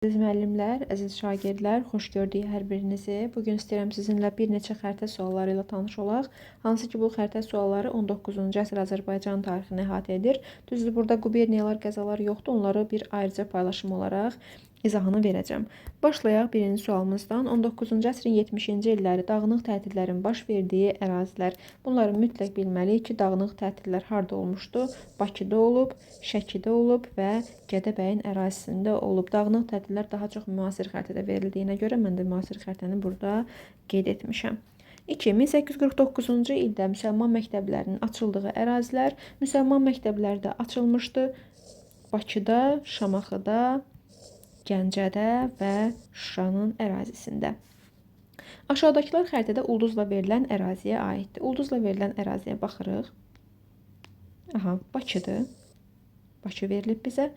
Əziz müəllimlər, əziz şagirdlər, xoş gördük hər birinizi. Bu gün istəyirəm sizinlə bir neçə xəritə sualları ilə tanış olaq. Hansı ki, bu xəritə sualları 19-cu əsr Azərbaycan tarixini əhatə edir. Düzdür, burada quberniyalar, qəzalar yoxdur. Onları bir ayrıca paylaşım olaraq izahını verəcəm. Başlayaq birinci sualımızdan. 19-cu əsrin 70-ci illəri dağınıq tətillərin baş verdiyi ərazilər. Bunları mütləq bilməliyik ki, dağınıq tətillər harda olmuşdu? Bakıda olub, Şəkidə olub və Gədəbəyin ərazisində olub. Dağınıq tətillər daha çox müasir xəritədə verildiyinə görə mən də müasir xəritəni burada qeyd etmişəm. 2. 1849-cu ildə müsəlman məktəblərinin açıldığı ərazilər. Müsəlman məktəbləri də açılmışdı. Bakıda, Şamaxıda, Gəncədə və Şuşanın ərazisində. Aşağıdakılar xəritədə ulduzla verilən əraziyə aiddir. Ulduzla verilən əraziyə baxırıq. Aha, Bakıdır. Bakı verilib bizə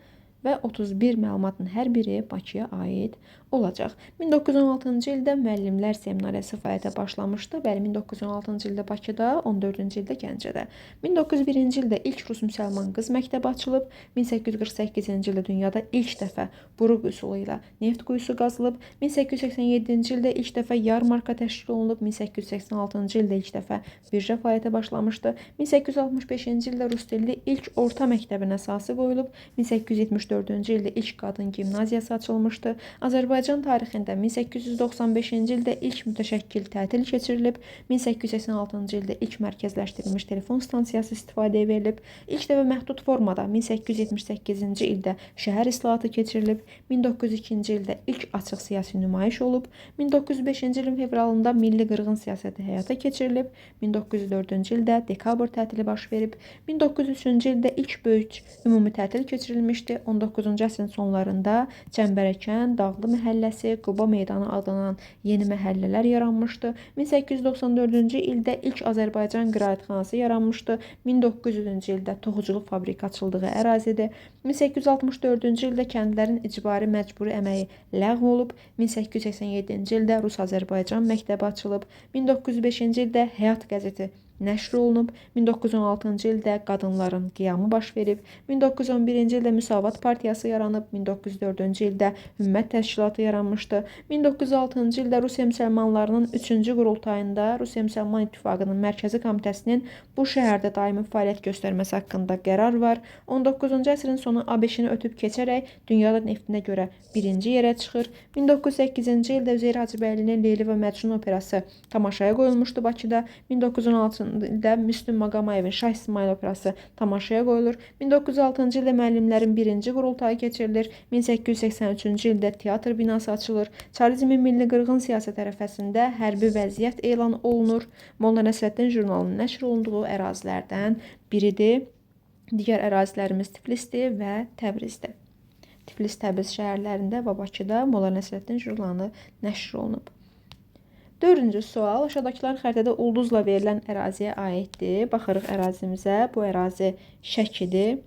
və 31 məlumatın hər biri Bakıya aid olacaq. 1916-cı ildə müəllimlər seminariyası fəaliyyətə başlamışdı. Bəli, 1916-cı ildə Bakıda, 14-cü ildə Gəncədə. 1901-ci ildə ilk rus müsəlman qız məktəbi açılıb. 1848-ci ildə dünyada ilk dəfə buruq üsulu ilə neft quyusu qazılıb. 1887-ci ildə ilk dəfə yarmarka təşkil olunub. 1886-cı ildə ilk dəfə birja fəaliyyətə başlamışdı. 1865-ci ildə rus dilli ilk orta məktəbin əsası qoyulub. 1874-cü ildə ilk qadın gimnaziyası açılmışdı. Azərbaycan tarixində 1895-ci ildə ilk mütəşəkkil tətil keçirilib. 1886-cı ildə ilk mərkəzləşdirilmiş telefon stansiyası istifadəyə verilib. İlk dəfə məhdud formada 1878-ci ildə şəhər islahatı keçirilib. 1902-ci ildə ilk açıq siyasi nümayiş olub. 1905-ci ilin fevralında milli qırğın siyasəti həyata keçirilib. 1904-cü ildə dekabr tətili baş verib. 1903-cü ildə ilk böyük ümumi tətil keçirilmişdi. 19-cu əsrin sonlarında Çəmbərəkən, Dağlı məhəlləsi, Quba meydanı adlanan yeni məhəllələr yaranmışdı. 1894-cü ildə ilk Azərbaycan qiraətxanası yaranmışdı. 1900-cü ildə toxuculuq fabriki açıldığı ərazidir. 1864-cü ildə kəndlərin icbari məcburi əməyi ləğv olub. 1887-ci ildə Rus-Azərbaycan məktəbi açılıb. 1905-ci ildə Həyat qəzeti nəşr olunub. 1916-cı ildə qadınların qiyamı baş verib. 1911-ci ildə Müsavat partiyası yaranıb. 1904-cü ildə Hümmət təşkilatı yaranmışdı. 1906-cı ildə Rusiya müsəlmanlarının 3-cü qurultayında Rusiya Müsəlman İttifaqının Mərkəzi Komitəsinin bu şəhərdə daimi fəaliyyət göstərməsi haqqında qərar var. 19-cu əsrin sonu ABŞ-ni ötüb keçərək dünyada neftinə görə birinci yerə çıxır. 1908-ci ildə Üzeyir Hacıbəylinin Leyli və Məcnun operası tamaşaya qoyulmuşdu Bakıda. 1916-cı ildə Müslüm Maqamayevin Şah İsmayıl operası tamaşaya qoyulur. 1906-cı ildə müəllimlərin birinci qurultayı keçirilir. 1883-cü ildə teatr binası açılır. Çarizmin milli qırğın siyasəti ərəfəsində hərbi vəziyyət elan olunur. Molla Nəsrəddin jurnalının nəşr olunduğu ərazilərdən biridir. Digər ərazilərimiz Tiflisdir və Təbrizdir. Tiflis, Təbriz şəhərlərində və Bakıda Molla Nəsrəddin jurnalı nəşr olunub. Dördüncü sual aşağıdakılar xəritədə ulduzla verilən əraziyə aiddir. Baxırıq ərazimizə. Bu ərazi Şəkidir.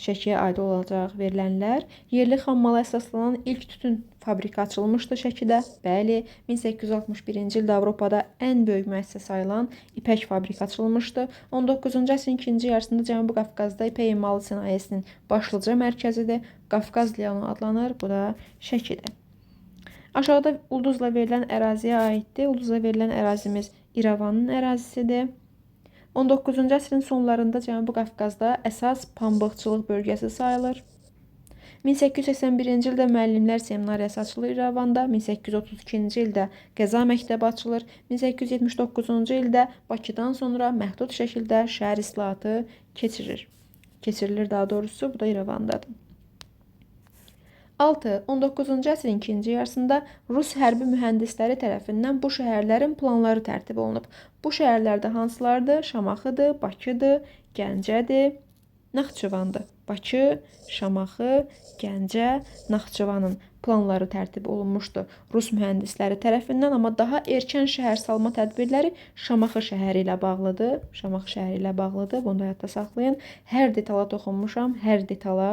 Şəkiyə aid olacaq verilənlər. Yerli xammala əsaslanan ilk tütün fabriki açılmışdı Şəkidə. Bəli, 1861-ci ildə Avropada ən böyük müəssisə sayılan ipək fabriki açılmışdı. 19-cu əsrin ikinci yarısında Cənubi Qafqazda ipək emalı sənayesinin başlıca mərkəzidir. Qafqaz Liyonu adlanır. Bu da Şəkidir. Aşağıda ulduzla verilən əraziyə aiddir. Ulduzla verilən ərazimiz İrəvanın ərazisidir. 19-cu əsrin sonlarında Cənubi Qafqazda əsas pambıqçılıq bölgəsi sayılır. 1881-ci ildə müəllimlər seminariyası açılır İrəvanda, 1832-ci ildə qəza məktəbi açılır, 1879-cu ildə Bakıdan sonra məhdud şəkildə şəhər islahatı keçirilir. Keçirilir daha doğrusu, bu da İrəvandadır. 6. 19-cu əsrin ikinci yarısında Rus hərbi mühəndisləri tərəfindən bu şəhərlərin planları tərtib olunub. Bu şəhərlərdə hansılardır? Şamaxıdır, Bakıdır, Gəncədir, Naxçıvandır. Bakı, Şamaxı, Gəncə, Naxçıvanın planları tərtib olunmuşdu Rus mühəndisləri tərəfindən, amma daha erkən şəhər salma tədbirləri Şamaxı şəhəri ilə bağlıdır. Şamaxı şəhəri ilə bağlıdır. Bunu da yadda saxlayın. Hər detala toxunmuşam, hər detala.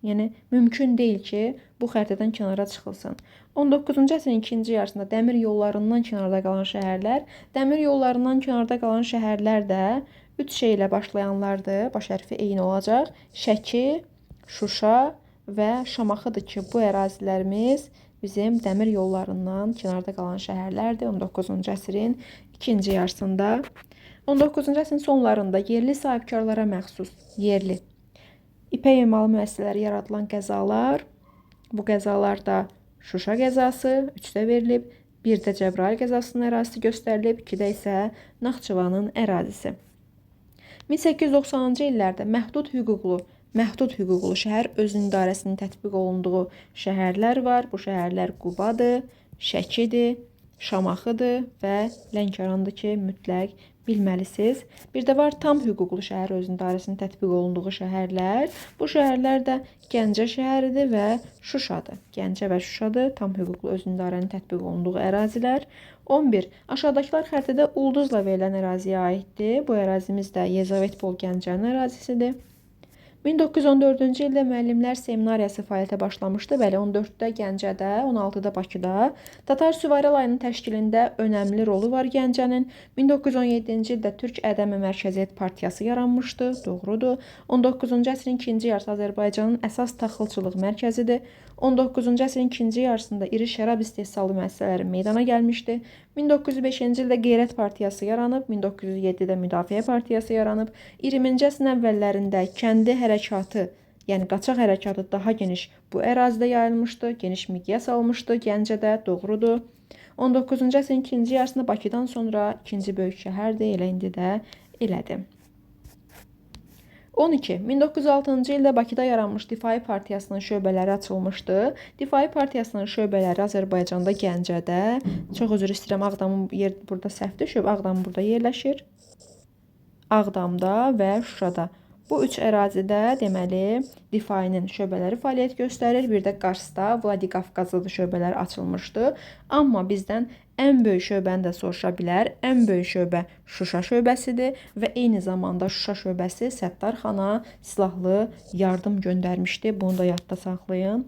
Yəni mümkün deyil ki, bu xəritədən kənara çıxılsın. 19-cu əsrin ikinci yarısında dəmir yollarından kənarda qalan şəhərlər, dəmir yollarından kənarda qalan şəhərlər də 3 şey ilə başlayanlardır. Baş hərfi eyni olacaq. Şəki, Şuşa və Şamaxıdır ki, bu ərazilərimiz bizim dəmir yollarından kənarda qalan şəhərlərdir 19-cu əsrin ikinci yarısında. 19-cu əsrin sonlarında yerli sahibkarlara məxsus yerli ipək emalı müəssisələri yaradılan qəzalar, bu qəzalar da Şuşa qəzası 3-də verilib, 1-də Cəbrayıl qəzasının ərazisi göstərilib, 2-də isə Naxçıvanın ərazisi. 1890-cı illərdə məhdud hüquqlu şəhər özünün idarəsinin tətbiq olunduğu şəhərlər var. Bu şəhərlər Qubadır, Şəkidir, Şamaxıdır və Lənkərandır ki, mütləq bilməlisiniz. Bir də var tam hüquqlu şəhər özünün idarəsinin tətbiq olunduğu şəhərlər. Bu şəhərlər də Gəncə şəhəridir və Şuşadır. Gəncə və Şuşadır tam hüquqlu özünün idarənin tətbiq olunduğu ərazilər. 11. Aşağıdakılar xəritədə ulduzla verilən əraziyə aiddir. Bu ərazimiz də Yezavetpol Gəncənin ərazisidir. 1914-cü ildə müəllimlər seminariyası fəaliyyətə başlamışdı. Bəli, 14-də Gəncədə, 16-da Bakıda. Tatar Süvari Alayının təşkilində önəmli rolu var Gəncənin. 1917-ci ildə Türk Ədəmi Mərkəziyyət Partiyası yaranmışdı. Doğrudur. 19-cu əsrin ikinci yarısı Azərbaycanın əsas taxılçılıq mərkəzidir. 19-cu əsrin ikinci yarısında iri şərab istehsalı müəssisələri meydana gəlmişdi. 1905-ci ildə Qeyrət Partiyası yaranıb, 1907-də Müdafiə Partiyası yaranıb. 20-ci əsrin əvvəllərində kəndi hərəkatı, yəni qaçaq hərəkatı daha geniş bu ərazidə yayılmışdı, geniş miqyas almışdı Gəncədə, doğrudur. 19-cu əsrin ikinci yarısında Bakıdan sonra ikinci böyük şəhərdir, elə indi də elədir. 12. 1906-cı ildə Bakıda yaranmış Difai Partiyasının şöbələri açılmışdı. Difai Partiyasının şöbələri Azərbaycanda, Gəncədə, çox üzr istəyirəm, Ağdamın yer burada səhvdir, şöbə Ağdam burada yerləşir. Ağdamda və Şuşada. Bu üç ərazidə deməli Difainin şöbələri fəaliyyət göstərir. Bir də Qarsda, Vladikavkazda da şöbələr açılmışdı. Amma bizdən ən böyük şöbəni də soruşa bilər. Ən böyük şöbə Şuşa şöbəsidir və eyni zamanda Şuşa şöbəsi Səttarxana silahlı yardım göndərmişdi. Bunu da yadda saxlayın.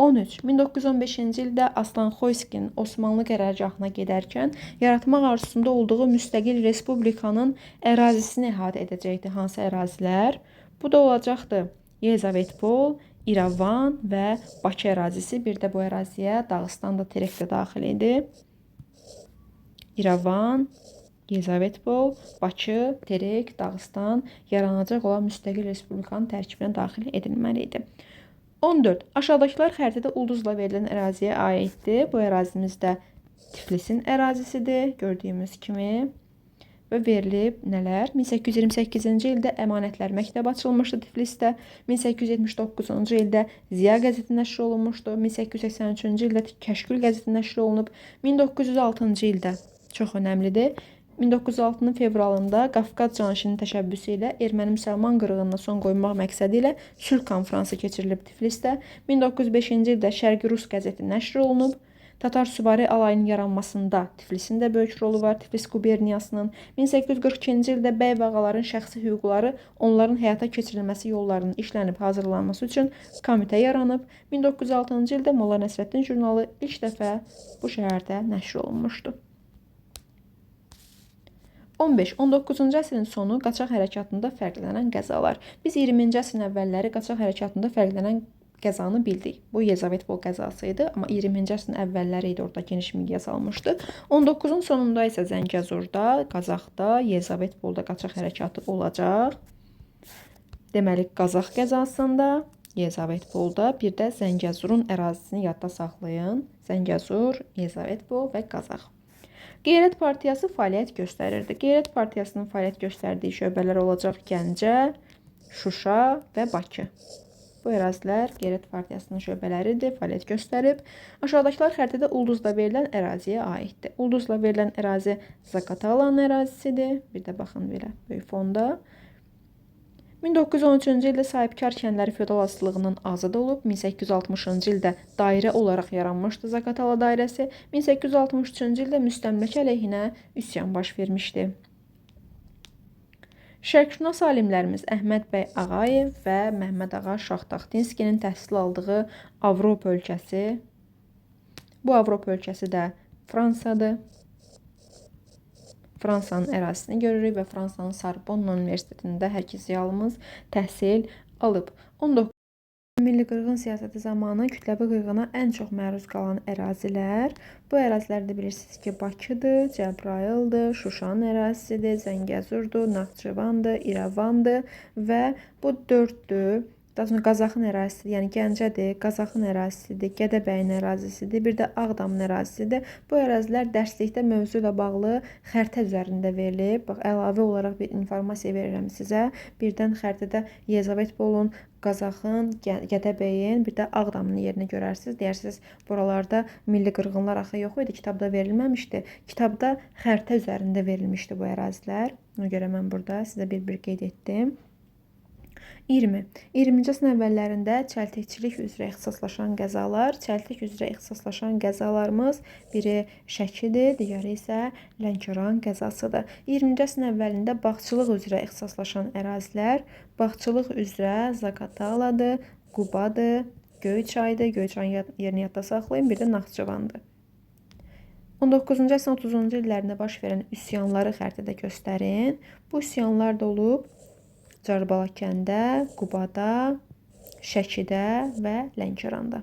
13. 1915-ci ildə Aslan Xoyskinin Osmanlı qərargahına gedərkən yaratmaq arzusunda olduğu müstəqil respublikanın ərazisini əhatə edəcəkdi. Hansı ərazilər? Bu da olacaqdı Yezavetpol, İrəvan və Bakı ərazisi. Bir də bu əraziyə Dağıstan da Terek də daxil idi. İrəvan, Yezavetpol, Bakı, Terek, Dağıstan yaranacaq olan müstəqil respublikanın tərkibinə daxil edilməli idi. 14. Aşağıdakılar xəritədə ulduzla verilən əraziyə aiddir. Bu ərazimiz də Tiflisin ərazisidir, gördüyümüz kimi. Və verilib nələr? 1828-ci ildə Əmanətlər məktəbi açılmışdı Tiflisdə. 1879-cu ildə Ziya qəzeti nəşr olunmuşdu. 1883-cü ildə Kəşkül qəzeti nəşr olunub. 1906-cı ildə, çox önəmlidir, 1906-nın fevralında Qafqaz canişinin təşəbbüsü ilə erməni-müsəlman qırğınına son qoymaq məqsədi ilə sülh konfransı keçirilib Tiflisdə. 1905-ci ildə Şərqi Rus qəzeti nəşr olunub. Tatar Süvari Alayının yaranmasında Tiflisin də böyük rolu var, Tiflis quberniyasının. 1842-ci ildə bəy və ağaların şəxsi hüquqları, onların həyata keçirilməsi yollarının işlənib hazırlanması üçün komitə yaranıb. 1906-cı ildə Molla Nəsrəddin jurnalı ilk dəfə bu şəhərdə nəşr olunmuşdu. 15. 19-cu əsrin sonu qaçaq hərəkatında fərqlənən qəzalar. Biz 20-ci əsrin əvvəlləri qaçaq hərəkatında fərqlənən qəzanı bildik. Bu Yezavetpol qəzası idi, amma 20-ci əsrin əvvəlləri idi, orada geniş miqyas almışdı. 19-un sonunda isə Zəngəzurda, Qazaxda, Yezavetpolda qaçaq hərəkatı olacaq. Deməli, Qazax qəzasında, Yezavetpolda, bir də Zəngəzurun ərazisini yadda saxlayın. Zəngəzur, Yezavetpol və Qazax. Qeyrət Partiyası fəaliyyət göstərirdi. Qeyrət Partiyasının fəaliyyət göstərdiyi şöbələr olacaq Gəncə, Şuşa və Bakı. Bu ərazilər Qeyrət Partiyasının şöbələridir, fəaliyyət göstərib. Aşağıdakılar xəritədə ulduzla verilən əraziyə aiddir. Ulduzla verilən ərazi Zaqatalanın ərazisidir. Bir də baxın belə böyük fonda. 1913-cü ildə sahibkar kəndləri feodal asılılığından azad olub. 1860-cı ildə dairə olaraq yaranmışdı Zaqatala dairəsi. 1863-cü ildə müstəmləkə əleyhinə üsyan baş vermişdi. Şərqşünas alimlərimiz Əhməd bəy Ağayev və Məhəmməd Ağa Şahtaxtinskinin təhsil aldığı Avropa ölkəsi. Bu Avropa ölkəsi də Fransadır. Fransanın ərazisini görürük və Fransanın Sorbonne Universitetində hər iki ziyalımız təhsil alıb. 19. Milli qırğın siyasəti zamanı kütləvi qırğına ən çox məruz qalan ərazilər. Bu ərazilərdə bilirsiniz ki, Bakıdır, Cəbrayıldır, Şuşanın ərazisidir, Zəngəzurdur, Naxçıvandır, İrəvandır və bu dörddür. Daha sonra Qazaxın ərazisidir, yəni Gəncədir, Qazaxın ərazisidir, Gədəbəyin ərazisidir, bir də Ağdamın ərazisidir. Bu ərazilər dərslikdə mövzu ilə bağlı xəritə üzərində verilib. Bax, əlavə olaraq bir informasiya verirəm sizə. Birdən xəritədə Yelizavetpolun, Qazaxın, Gədəbəyin, bir də Ağdamın yerini görərsiniz. Deyərsiniz, buralarda milli qırğınlar axı yox idi, kitabda verilməmişdi. Kitabda xəritə üzərində verilmişdi bu ərazilər. Ona görə mən burada sizə bir-bir qeyd etdim. 20. 20-ci əsrin əvvəllərində çəltikçilik üzrə ixtisaslaşan qəzalar, çəltik üzrə ixtisaslaşan qəzalarımız biri Şəkidir, digəri isə Lənkəran qəzasıdır. 20-ci əsrin əvvəlində bağçılıq üzrə ixtisaslaşan ərazilər, bağçılıq üzrə Zaqataladır, Qubadır, Göyçaydır, Göyçayın yerini yadda saxlayın, bir də Naxçıvandır. 19-cu əsrin 30-cu illərində baş verən üsyanları xəritədə göstərin. Bu üsyanlar da olub Carbalakəndə, Qubada, Şəkidə və Lənkəranda.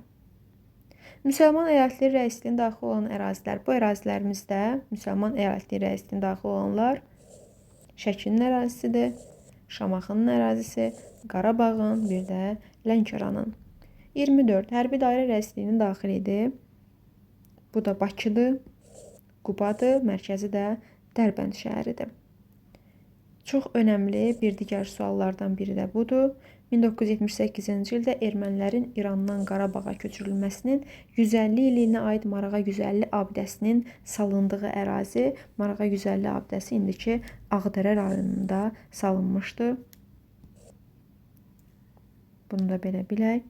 Müsəlman əyalətli rəisliyinə daxil olan ərazilər. Bu ərazilərimizdə müsəlman əyalətli rəisliyinə daxil olanlar Şəkinin ərazisidir, Şamaxının ərazisi, Qarabağın, bir də Lənkəranın. 24. Hərbi dairə rəisliyinə daxil idi. Bu da Bakıdır, Qubadır, mərkəzi də Dərbənd şəhəridir. Çox önəmli bir digər suallardan biri də budur. 1978-ci ildə ermənilərin İrandan Qarabağa köçürülməsinin 150 illiyinə aid Marağa 150 abidəsinin salındığı ərazi, Marağa 150 abidəsi indiki Ağdərə rayonunda salınmışdı. Bunu da belə bilək.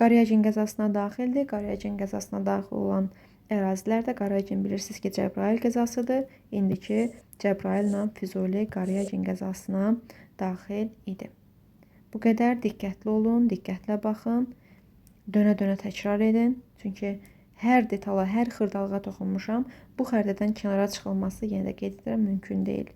Qaryagin qəzasına daxildir. Qaryagin qəzasına daxil olan ərazilər də Qaryagin bilirsiniz ki, Cəbrayıl qəzasıdır. İndiki Cəbrayılla Füzuli Qaryagin qəzasına daxil idi. Bu qədər diqqətli olun, diqqətlə baxın. Dönə-dönə təkrar edin. Çünki hər detala, hər xırdalığa toxunmuşam. Bu xəritədən kənara çıxılması, yenə də qeyd edirəm, mümkün deyil.